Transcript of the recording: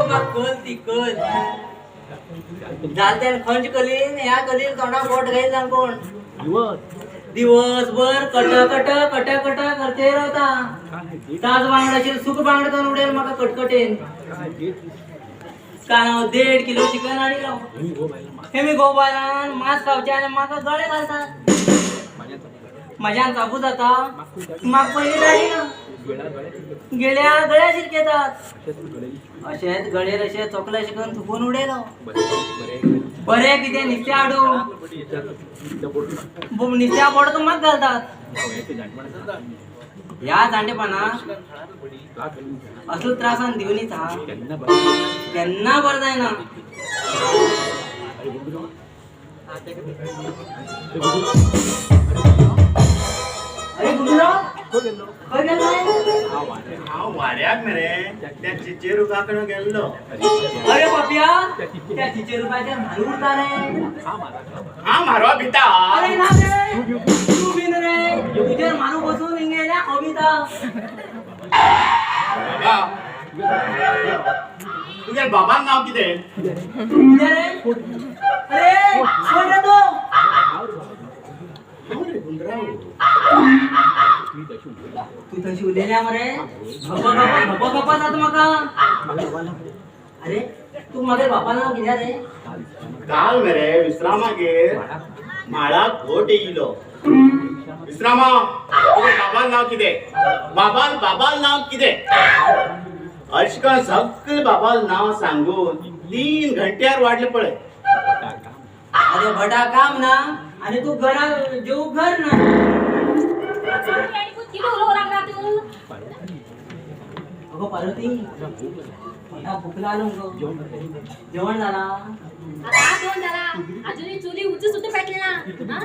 गो म्हाका कल ती कल जाल त्यान खंयचे कलीन ह्या कलीन तोंडा बोट घायल ना कोण दिवसभर कट कट कट कट करते रावता. ताज बांगड्याचेर सुक बांगडे करून उडयल म्हाका कटकटेन. काल हांव 1.5 किलो चिकन हाडिलो. हे मी गोबायलान मांस खावचें आनी म्हाका गळे घालतात. म्हज्यान चाबू जाता. म्हाका पयलीं धाडिना गेल्या गळ्या शिरकेतात. अशेंच गळेर अशें चोकले अशें करून थुकून उडयलो. बरें कितें नुस्तें हाडू नुस्त्या बोट तो म्हाका घालतात. ह्या जाणटेपणाक असलो त्रासान दिवन हा केन्ना बरें जायना. अरे गुंडूराव खंय गेलो? हांव वाऱ्याक मरे त्या चिचे रुखा कडेन गेल्लो. अरे पापया त्या चिचे रुपाचेर म्हारू उरता रे. हांव म्हारवा भिता. अरे ना रे तूं बीन रे तुजेर म्हारू बसून हिंगा येयल्या हांव भिता. बाबा तुगेल्या बाबान नांव कितें? कितें रे? अरे कोण रे तूं? हांव रे गुंडराव. तूं तशी उलयल्या मरे गप्पा गप्पा गप्पा गप्पा जाता म्हाका. अरे तूं म्हागे बापा नांव कितें रे? काल मरे विश्रामागेर माळाक घोट येयलो. विश्रामा तुगे बाबान नांव कितें? बाबान बाबान नांव कितें? अशें करून सगळे बाबान नांव सांगून 3 घंट्यार वाडले पळय. अरे भटा काम ना आणि तू घरा जेवू घर ना. अगं पार्वती मला भूक लागलो गं. जेवण झाला? आता दोन झाला अजूनही चुली उंच सुद्धा पेटले ना. हा?